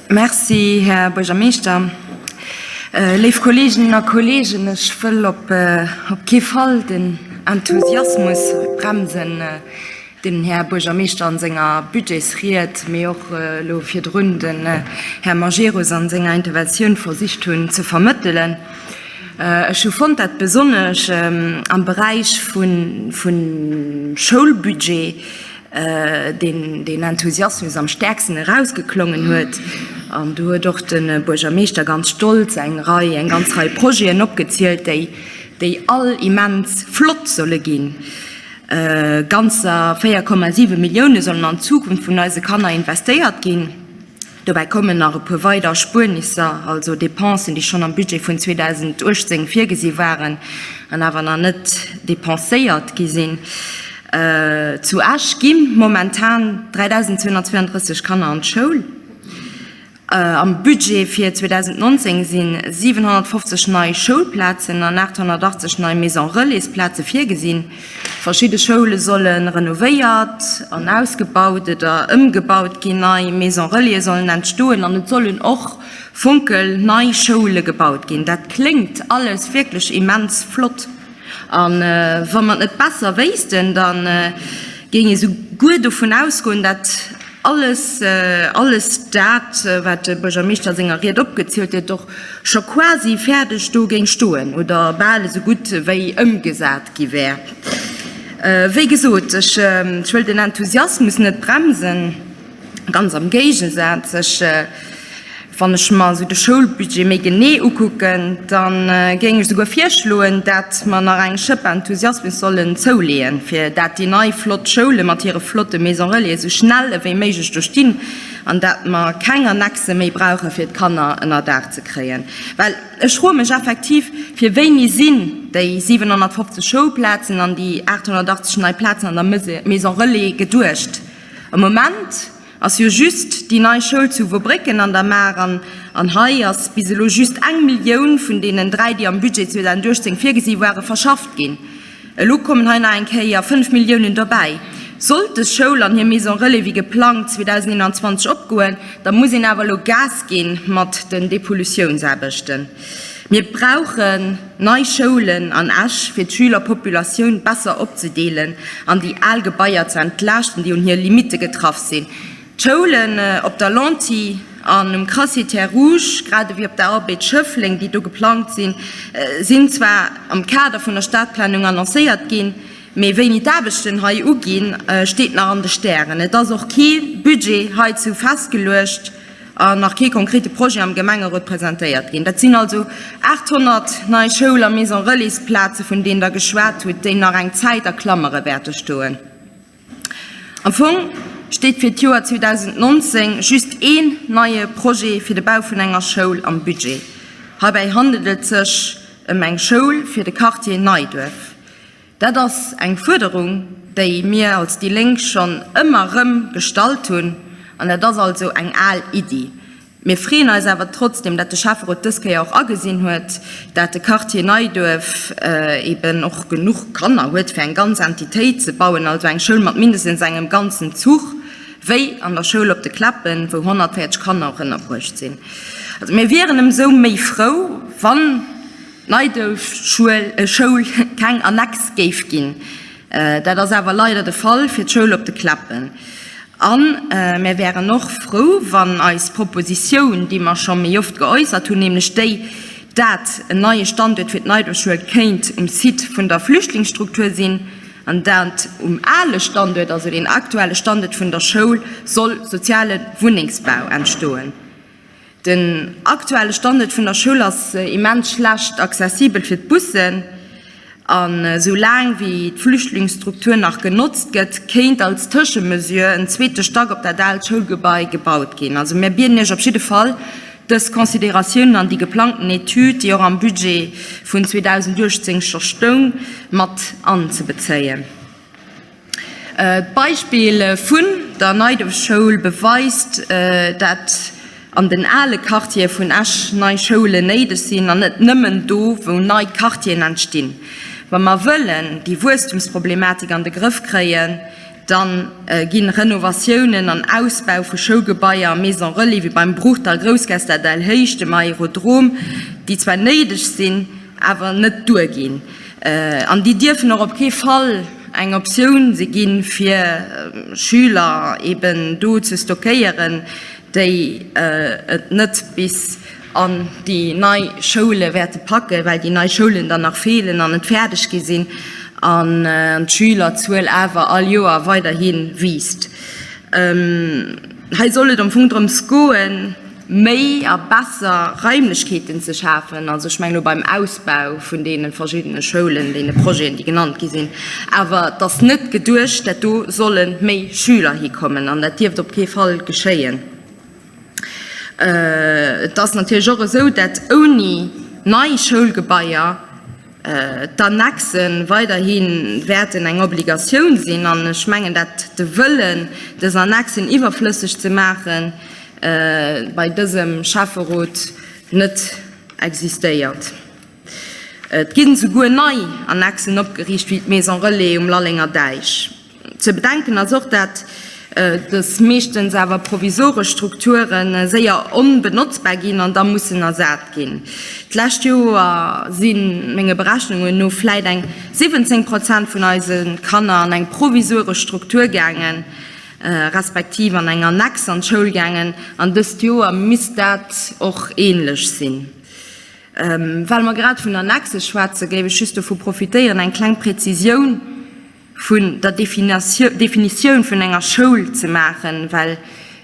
Merci, Här Buergermeeschter. Léif Kolleeginnen a Kolleegen, ech wëll op kee Fall den Enthusiasmus bremsen, deen den Här Buergermeeschter an senger Budgetsried, mee och elo virdrun den Här Majerus an senger Interventioun versicht hunn ze vermëttelen. Ech hu fonnt, dat besonnesch am Beräich vum Schoulbudget deen Enthusiasmus am stäerksten erausgeklongen huet. An do huet och de Buergermeeschter ganz stolz eng Rei, eng ganz Rei Projeten opgezielt, déi, déi all immens flott solle ginn. Ganzer 4,7 Millioune sollen an d'Zukunft vun eise Kanner investéiert ginn. Dobäi kommen nach e puer weider Erspuernisser, also Dépensen, déi schonn am Budget vun 2018 virgesi waren an awer nach net dépenséiert gi sinn. Zu Esch gi momentan 3.232 Kanner an d'Schoul. Am Budget fir 2019 si 750 nei Schoulplazen an 880 nei Maison-relais-Plaze virgesinn. Verschidde Schoule solle renovéiert an ausgebaut oder ëmgebaut ginn, nei Maison Relaisen sollen entstoen an et sollen och fonkel nei Schoule gebaut ginn. Dat kléngt alles wierklech immens flott a wa mer et net besser wéissten, da géing ee souguer dovun ausgoen, dat Alles, alles dat, wat de Buergermeeschter a senger Ried opgezielt huet, och scho quasi fäerdeg do géing stoen oder bal esou gutt wéi ëmgesat gi wär. Wéi gesot, ech wëll den Enthusiasmus net bremsen, ganz am Géigesaz, ech. Wann ech mer esou de Schoulbudget méi genee ukucken, da géing ech esouguer virschloen, dat mer nach eng Schëpp Enthusiasmus sollen zouleeën, fir dat déi nei flott Schoule mat hire flotte Maison Relais esou schnell ewéi méiglech do stinn an dat mer keng Annexe méi brauche fir d'Kanner ënner Daach ze kréien. Well ech froe mech effektiv, fir wéini sinn déi 750 Schoulplazen an déi 880 nei Plazen an der Maison Relais geduecht? Am Moment Ass jo just déi nei Schoul zu Wobrécken an der Maach an an hei ass bis elo just eng Millioun vun deenen 3, déi am Budget 2018 virgesi waren, verschafft ginn. Elo kommen hei nach eng Kéier 5 Milliounen dobäi. Sollt des Schoul an hir Maison Relais wéi geplangt 2021 opgoen, da muss een awer elo Gas ginn mat den Depollutiounsaarbechten. Mir brauchen nei Schoulen an Esch, fir d'Schülerpopulatioun besser opzedeelen an déi al Gebaier ze entlaaschten, déi un hir Limitte getraff sinn. D'Schoulen op der Lentille an um Crassier Terres Rouges, grad ewéi op der Arbed Schëffleng, déi do geplangt sinn, sinn zwar am Kader vun der Stadplanung annoncéiert ginn, mee wéini d'Aarbechten hei uginn, steet nach an de Stären. Et ass och kee Budget heizou festgeluecht. An nach kee konkrete Projet am Gemengerot presentéiert ginn. Dat sinn also 800 nei Schoul a Maison Relais-Plaze vun deenen Der geschwat hutt, déi nach eng Zäit a Klammere wäerte stoen. Am Fong steet fir d'Joer 2019 just een neie Projet fir de Bau vun enger Schoul am Budget. Heibäi handelt et sech ëm eng Schoul fir de Quartier Neiduerf. Dat ass eng Fuerderung, déi mir als déi Lénk schonn ëmmer erëm gestallt hunn, an dat ass also eng al Iddi. Mir freeën eis awer trotzdem, dat de Schäfferot dës Kéier och agesinn huet, dat de Quartier Neiduerf eben och genuch Kanner huet, fir eng ganz Entitéit ze bauen, also eng Schoul mat mindestens engem ganzen Zuch, wéi an der Schoul op de Kleppen, wou 140 Kanner och ënnerbruecht sinn. Also mir wieren ëmsou méi frou, wann. D'Neiduerfschoul keng Annex géif ginn. Dat ass awer leider de Fall fir d'Schoul op de Kleppen. A mär wären och frou, wann eis Propositioun, déi mer scho méi oft geäussert hunn, nämlech déi, dat en neie Standuert fir d'Neiduerfschoul kéint um Site vun der Flüchtlingsstruktur sinn, an dat um ale Standuert, also deen aktuelle Standuert vun der Schoul, soll soziale Wunnengsbau entstoen. Den aktuelle Standuert vun der Schoul ass immens schlecht accessibel fir d'Bussen an esou laang wéi d'Flüchtlingsstruktur nach genotzt gëtt, kéint als Tëschemesure en zweete Stack op dat aalt Schoulgebai gebaut ginn. Also mir bieden Iech op jidde Fall, dës Consideratiounen an déi geplangten Etüd, déi och am Budget vun 2018 scho stoung, mat anzebezéien. D'Beispill vun der Neiduerfschoul beweist, dat an den ale Quartiere vun Esch nei Schoulen néideg sinn, an net nëmmen do, wou nei Quartieren entstinn. Wa mer wëllen déi Wuesstumsproblematik an de Grëff kréien, Dann ginn Renovatiounen an Ausbau vu Schoulgebaier a Maison Relais wéi beim Bruchtal, Groussgestadell, Héich, dem Aerodrom, déi zwar néideg sinn, awer net duerginn. An déi dierfen och op kee Fall eng Optioun si ginn, fir Schüler eben do ze stockéieren, déi et net bis an déi nei Schoule wäerte packen, well déi nei Schoulen dann nach feelen an net fäerdeg gi sinn an d'Schülerzuel awer all Joer weiderhi wiisst. Hei soll et am Fong drëms goen, méi a besser Raimlechkeeten ze schafen, also ech mengen elo beim Ausbau vun deene verschiddene Schoulen, deene Projeten, déi genannt gi sinn, awer et ass net geduecht, dat do solle méi Schüler hikommen an dat dierft op kee Fall geschéien. Et ass natierlech och esou, dat ouni nei Schoulgebaier d'Annexen weiderhi wäerten eng Obligatioun sinn. An ech mengen, dat de Wëllen, dës Annexen iwwerflësseg ze maachen, bei dësem Schäfferot net existéiert. Et ginn esouguer nei Annexen opgeriicht, wéi d'Maison Relais um Lallenger Däich. Ze bedenken ass och, dat dës meeschtens awer provisoresch Strukture séier onbenotzbar ginn an da mussen ersat ginn. D'lescht Joer si menge Berechnungen no vläit eng 17 Prozent vun eise Kanner an eng provisoresch Struktur gaangen, respektiv an eng Annex an d'Schoul gaangen, an dëst Joer misst dat och änlech sinn. Well mer grad vun Annexe schwätzen, géif ech just dovu profitéieren, eng kleng Präzisioun vun der Definitioun vun enger Schoul ze maachen, well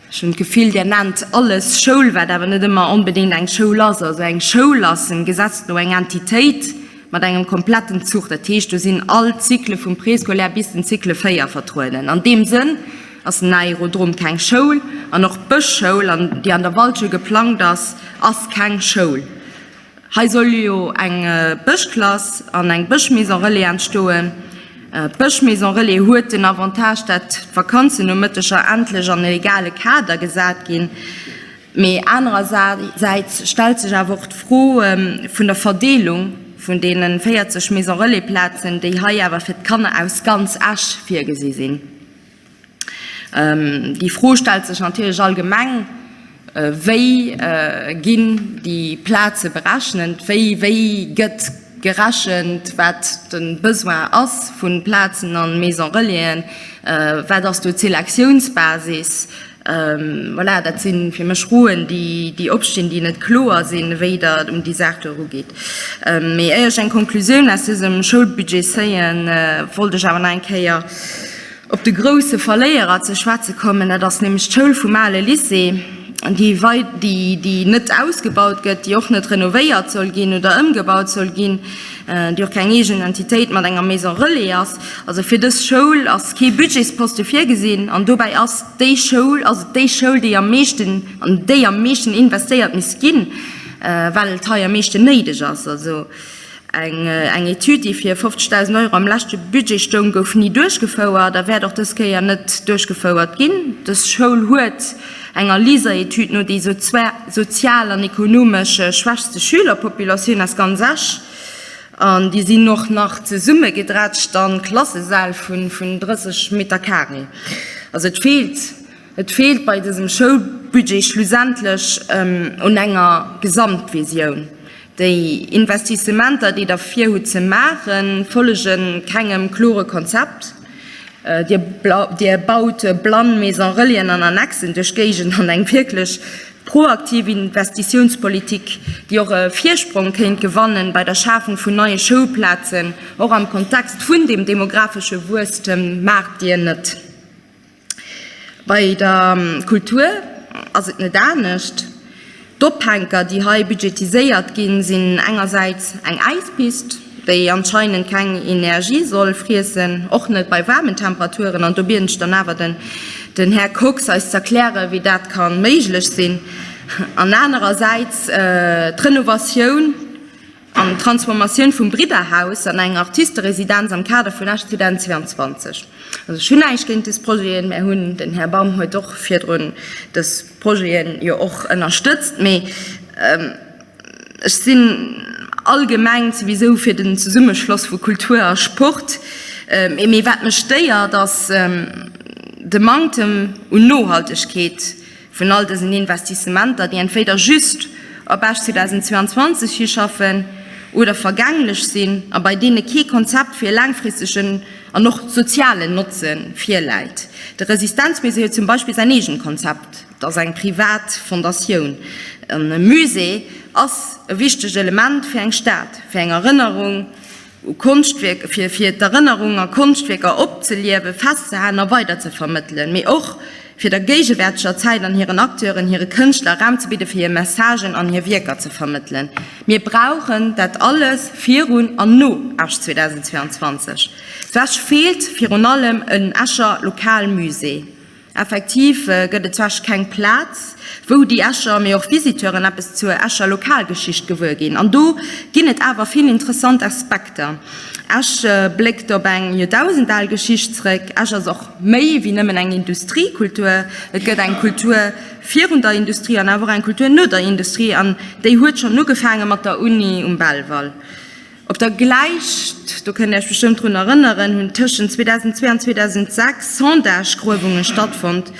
ech hunn d'Gefill, Dir nennt alles Schoul, wat awer net ëmmer onbedéngt eng Schoul ass. Also eng Schoul ass dem Gesetz no eng Entitéit mat engem kompletten Zuch. Dat heescht, do sinn all d'Cycle vum Préscolaire bis den Cycle 4 vertrueden. An deem Sënn ass den Aerodrom keng Schoul an och d'Bëschschoul, déi an der Waldschoul geplangt ass, ass keng Schoul. Hei soll jo eng Bëschklass an eng Bëschmaison relais entstoen. D'Bëschmaison relais huet den Avantage, dat d'Vakanzennomëtteger endlech an e legale Kader gesat ginn. Mee anerersäits stellt sech awer och d'Fro vun der Verdeelung vun deene 40 Maison relais Plazen, déi hei awer fir d'Kanner aus ganz Esch virgesi sinn. Déi Fro stellt sech natierlech allgemeng, Wéi ginn déi Plaze berechnet? Wéi wéi gëtt gerechent, wat de Besoin ass vu Plazen a Maison Relaisen? Wat ass do d'Selektiounsbasis? Voilà, dat si fir mech Froen, déi opstinn, déi net kloer sinn, wéi Der un déi Saach do erugitt. Mee éier ech eng Konklusioun aus dësem Schoulbudget zéien, wollt ech awer nach eng Kéier op de grousse Verléierer ze schwätze kommen, dat ass nämlech d'Schoul vum ale Lycée, déi wei déi net ausgebaut gëtt, déi och net renovéiert soll ginn oder ëmgebaut soll ginn, déi och keng eegen Entitéit mat enger Maison relais ass. Also fir dës Schoul ass kee Budgetsposte virgesinn an dobäi ass déi Schoul, ass et déi Schoul, déi am meeschten, an déi am meeschten investéiert misst ginn, well et hei am meeschten néideg ass. Also Eng Etüd, déi fir 50.000 Euro am leschte Budget stoung, gouf ni duerchgefouert a wäert och dës Kéier net duerchgefouert ginn. Dës Schoul huet enger LISER-Etüd no déi sozial an ekonomesch schwächste Schülerpopulatioun aus ganz Esch. An déi sinn och nach zesummegedrätscht a Klassesäll vun 30 Meter carré. Also et feelt Et feelt bei dësem Schoulbudget schlussendlech un enger Gesamtvisioun. Déi Investissementer, déi Der virhutt ze maachen, follege kengem klore Konzept. Dir baut blann Maison-relaisen an Annexen duerch d'Géigend an eng wierklech proaktiv Investitiounspolitik, déi och e Virsprong kéint gewannen bei der Schafung vun neie Schoulplazen, och am Kontext vun dem demografesche Wuesstem, maacht Dir net. Bei der Kultur ass et net anescht. D'Ophänker, déi hei budgetiséiert ginn, sinn engersäits eng Äispist, déi anscheinend keng Energie soll friessen, och net bei waarmen Temperaturen, an do bieden ech dann awer den Här Kox eis z'erklären, wéi dat ka méiglech sinn, an anerersäits d'Renovatioun, An d'Transformatioun vum Bridderhaus an eng Artisteresidenz am Kader vun Esch 2022. Also ech hunn näischt géint dës Projeten, mär hunn, den Här Baum huet och virdrun dës Projeten jo och ënnerstëtzt, mee ech sinn allgemeng souwisou fir den Zesummeschloss vu Kultur a Sport. Mee wat mech stéiert ass. De Manktem un Nohaltegkeet vun all dësen Investissementer, déi entwéider just op Esch 2022 hischaffen oder vergänglech sinn a bei deene kee Konzept fir e laangfristegen an och sozialen Notze virläit. De Resistenzmusée huet zum Beispill säin eegent Konzept, et ass eng privat Fondatioun. An e Musée ass e wichtegt Element fir eng Stad, fir eng Erënnerung u Konschtwierk, fir fir d'Erënnerung a Konschtwierker opzeliewen, festzehalen a weiderzevermëttelen, mee och fir der géigewäerteger Zäit an hiren Acteuren, hire Kënschtler Raum ze bidde fir hir Messagen an hir Wierker ze vermëttelen. Mir brauchen dat alles virun an no Esch 2022. Zu Esch feelt virun allem en Escher Lokalmusée. Effektiv gëtt et zu Esch keng Plaz, wou déi Escher, mee och Visiteuren eppes zur Escher Lokalgeschicht gewuer ginn. An do ginn et awer vill interessant Aspekter. Esch bléckt op eng joerdausendal Geschicht zréck. Esch ass och méi wéi nëmmen eng Industriekultur. Et gëtt eng Kultur virun der Industrie an awer och eng Kultur no der Industrie. An déi huet schonn ugefaange mat der Uni um Belval. Op der Gläicht, do kënnt Dir Iech bestëmmt drun erënneren, hunn tëschent 2002 an 2006 Sondagegruewunge stattfonnt,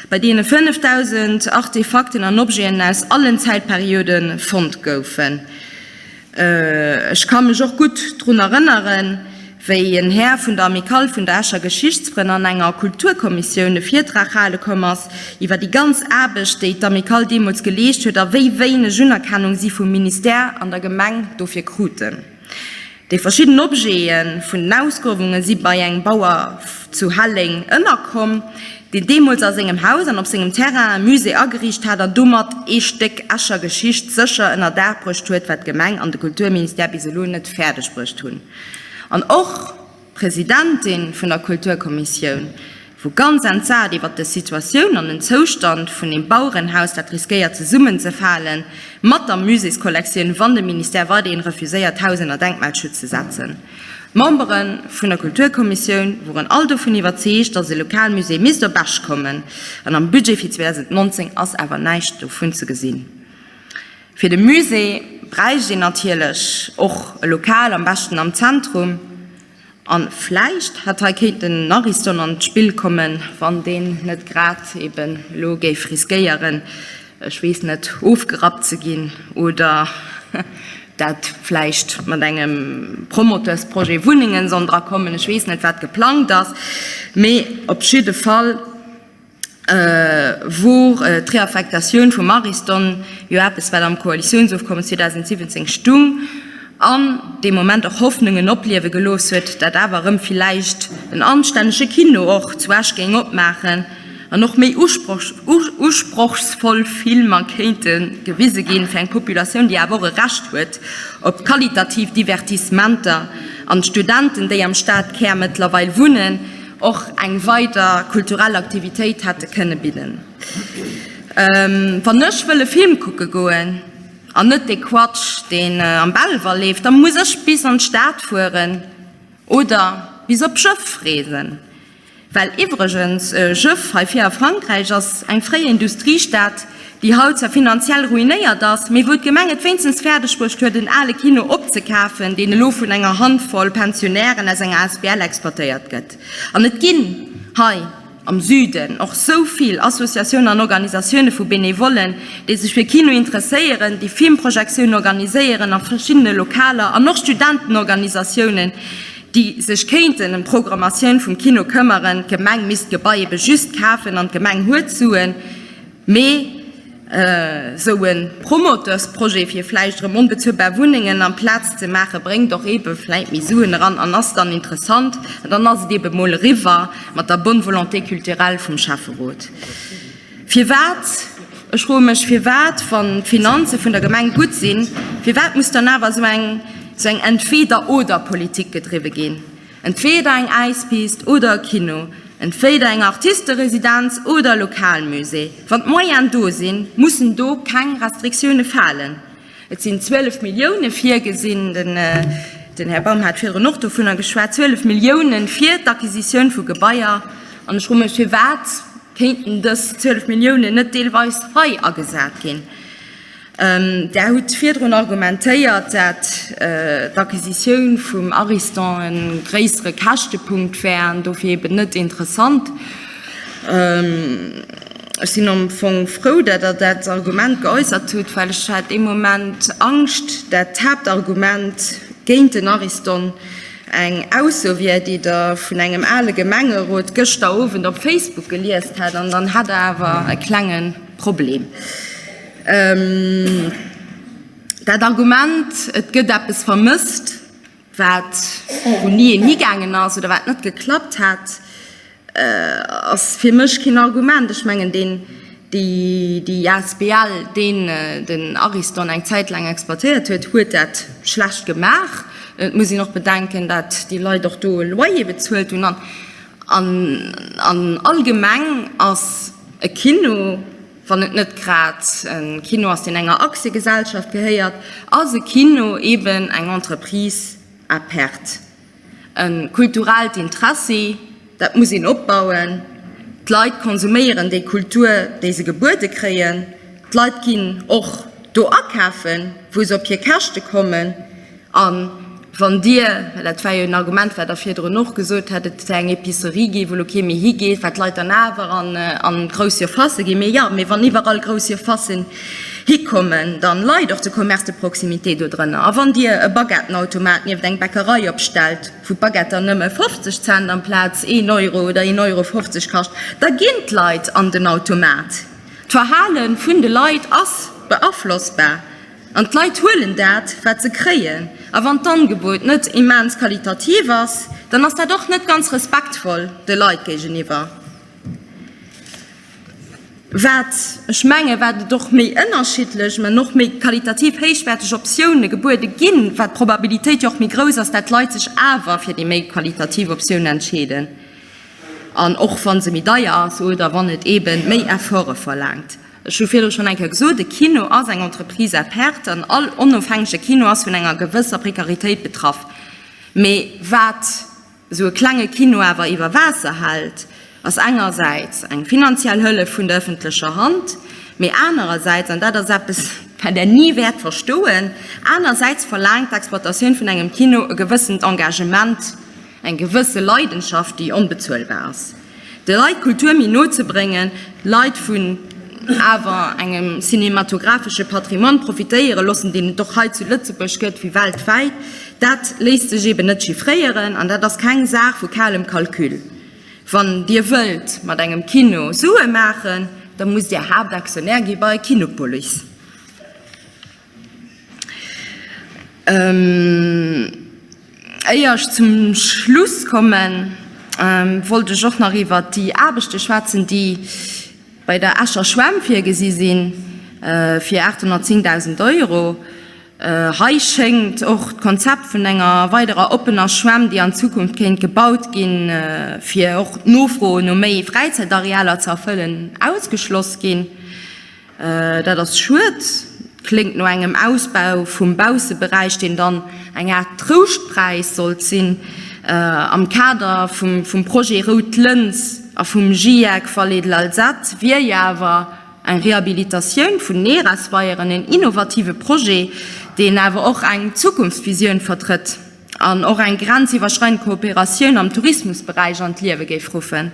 bei deene 5.000 Artefakten an Objeten aus allen Zäitperiode fonnt goufen. Ech ka mech och gutt drun erënneren, wéi en Här vun der Amicale vun der Escher Geschichtsfrënn an enger Kulturkommissioun e Virtrag hale komm ass iwwer déi ganz Aarbecht, déi d'Amicale deemools geleescht huet a wéi wéineg Unerkennung si vum Ministère an der Gemeng dofir kruten. Déi verschidden Objete vun den Ausgruewunge si bei engem Bauer zu Helleng ënnerkomm, deen deemools a sengem Haus an op sengem Terrain e Musée ageriicht hat an domat ee Stéck Escher Geschicht sécher ënner Daach bruecht huet, wat d'Gemeng an de Kulturministère bis elo net fäerdeg bruecht hunn. An och d'Presidentin vun der Kulturkommissioun wor ganz entsat iwwert des Situatioun an den Zoustand vun deem Bauerenhaus, dat riskéiert zesummenzefalen mat der Muséeskollektioun, wann de Ministère weiderhin refuséiert, d'Haus ënner Denkmalschutz ze setzen. D'Membere vun der Kulturkommissioun woren all dovun iwwerzeegt, dass e Lokalmusée misst op Esch kommen, an am Budget fir 2019 ass awer näischt dovun ze gesinn. Fir de Musée bräicht een natierlech och e Lokal, am beschten am Zentrum. A vläicht hätt hei kéint den Ariston an d'Spill kommen, wann deen net grad eben elo géif riskéieren, ech weess net, ofgerappt ze ginn oder dat vläicht mat engem Promoteursprojet Wunnengen sollen dra kommen. Ech weess net, wat geplangt ass, mee op jidde Fall. wor d'Reaffektatioun vum Ariston jo eppes, wat am Koalitiounsofkommes 2017 stung an dee Moment och Hoffnungen opliewe gelooss huet, dat awer erëm villäicht en anstännege Kino och zu Esch géing opmaachen an och méi usprochsvoll Filmer kéinte gewise ginn, fir eng Populatioun, déi awer och e Recht huet op qualitativ Divertissementer an d'Studenten, déi am Stadkär mëttlerweil wunnen, och eng weider kulturell Aktivitéit hätte kënne bidden. Wann ech wëll e Film kucke goen, an net dee Quatsch, deen am Belval leeft, da muss ech bis an d'Stad fueren oder bis op Jëff reesen. Well iwwregens, Jëff hei vir a Frankräich ass eng fréier Industriestad, déi haut zwar finanziell ruinéiert ass, mee wou d'Gemeng et wéinstens fäerdeg bruecht huet, en ale Kino opzekafen, deen elo vun enger Handvoll Pensionären aus enger asbl exploitéiert gëtt. An et ginn hei am Süden och sou vill Associatiounen an Organisatioune vu Benevollen, déi sech fir Kino interesséieren, déi Filmprojektiounen organiséieren a verschiddene Lokaler an och Studentenorganisatiounen, déi sech kéinten ëm d'Programmatioun vum Kino këmmeren. D'Gemeng misst d'Gebai ebe just kafen an d'Gemeng huet d'Suen. Mee esou e Promoteursprojet, fir vläicht erëm onbezuelbar Wunnengen amplaz ze maachen, bréngt och eebe vläicht méi Suen eran an ass dann interessant. An dann ass et eebe mol eriwwer mat der bonne volonté culturelle vum Schäfferot. Firwat, ech froe mech, firwat, wann d'Finanze vun der Gemeng gutt sinn, firwat muss dann awer esou eng, esou eng Entweder-oder-Politik gedriwwe ginn? Entweeder eng Äispist oder e Kino, entwéider eng Artisteresidenz oder e Lokalmusée. Wann d'Moyenen do sinn, mussen do keng Restriktioune falen. Et sinn 12 Millioune virgesinn, den Här Baum hat virdrun och dovunner geschwat, 12 Millioune fir d'Acquisitioun vu Gebaier. An ech froe mech, firwat kéinten dës 12 Milliounen net deelweis hei agesat ginn? Där hutt virdrun argumentéiert, dat d'Acquisitioun vum Ariston e gréissere Käschtepunkt wär an dofir eben net interessant. Ech sinn am Fong frou, dat Der dat Argument geäussert hutt, well ech hat ee Moment Angscht, dat d'Haaptargument géint den Ariston eng Ausso wier, déi Der vun engem ale Gemengerot gëschter Owend op Facebook geliest hätt, an dann hätt Der awer e klenge Problem. Dat Argument, et gëtt eppes vermësst, wat wou ni een higaangen ass oder wat net geklappt hätt, ass fir mech keen Argument. Ech mengen, deen, déi, déi asbl, deen den Ariston eng Zäit laang exploitéiert huet, huet dat schlecht gemaach. Et muss een och bedenken, dat déi Leit och do e Loyer bezuelt hunn. An, an allgemeng ass e Kino, Wann et net grad e Kino ass, deen enger Aktiegesellschaft gehéiert, ass e Kino eben eng Entreprise à perte. E kulturellt Interessi, dat muss een opbauen. D'Leit konsuméieren déi Kultur, déi se gebuede kréien. D'Leit ginn och do akafen, wou se op hir Käschte kommen. A wann Dir, well dat war jo en Argument, wat Der virdrun och gesot hat, et wär eng Epicerie gi wou elo kee méi higeet, wat d'Leit dann awer an grouss Surfacë ginn. Mee jo, mee wann iwwerall grouss Surfacen hikommen, da leit och de Commerce de proximité do drënner. A wann Dir e Baguettenautomat nieft eng Bäckerei opstellt, wou d'Baguette dann nëmme 50 Cent amplaz een Euro oder een Euro 50 kascht, da ginn d'Leit an den Automat. D'Verhale vun de Leit ass beaflossbar. An d'Leit huelen dat, wat se kréien. A wann d'Angebot net immens qualitativ ass, dann ass dat och net ganz respektvoll de Leit géigeniwwer. Wat ech mengen, wat et och méi ënnerschiddlech, mä och méi qualitativ héichwäerteg Optioune gebuede ginn, wat d'Probabilitéit jo och méi grouss ass, dat d'Leit sech awer fir déi méi qualitativ Optioun entscheeden, an och wa se méi deier ass oder wann et eebe méi Efforte verlaangt. Ech hu virdru schonn eng Kéier gesot, e Kino ass eng Entreprise à perte an all onofhängege Kino ass vun enger gewësser Prekaritéit betraff. Mee wat esou e klenge Kino awer iwwer Waasser hält, ass engersäits eng finanziell Hëllef vun der ëffentlecher Hand, mee anerersäits, an dat ass eppes, wat Der ni wäert verstoen, anersäits verlaangt d'Exploitatioun vun engem Kino e gewëssent Engagement, eng gewësse Leidenschaft, déi onbezuelbar ass. De Leit d'Kultur méi no ze bréngen, d'Leit vun awer engem cinematographesche Patrimoine profitéiere loossen, deen et och hei zu Lëtzebuerg gëtt wéi weltwäit, dat léisst sech eben net chiffréieren an dat ass keng Saach vu kalem Calcul. Wann Dir wëllt mat engem Kino Sue maachen, da musst Dir Haaptaktionär gi bei Kinepolis. Éier ech zum Schluss kommen, wollt ech och nach iwwert déi Aarbechte schwätzen, déi bei der Escher Schwämm virgesi sinn, fir 810.000 Euro. Hei schéngt och d'Konzept vun enger weiderer oppener Schwämm, déi an Zukunft kéint gebaut ginn, fir och d'Nofro no méi Fräizäitarealer ze erfëllen, ausgeschloss ginn. Dat ass schued, kléngt no engem Ausbau vum Bausseberäich, deen dann eng Aart Trouschtpräis sollt sinn. Am Kader vum Projet Rout Lëns a vum GIEC Vallée de l'Alzette wier jo awer eng Rehabilitatioun vun Neresweieren en innovative Projet, deen awer och eng Zukunftsvisioun vertrëtt an och eng grenziwwerschreidend Kooperatioun am Tourismusberäich an d'Liewe géif ruffen.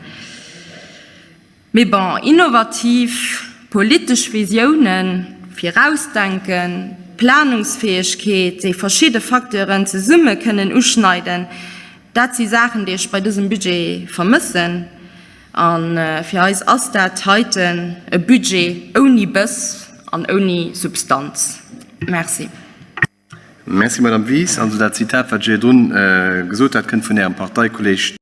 Mee bon, innovativ politesch Visiounen, Virausdenken, Planungsfäegkeet, déi verschidde Facteuren zesumme kënnen uschneiden, dat si Saachen, déi ech bei dësem Budget vermëssen. A fir eis ass dat heiten e Budget ouni Bëss an ouni Substanz. Merci. Merci, Madame Wies. Also dat Zitat, wat ech virdrun gesot hat, kënnt vun Ärem Parteikolleg.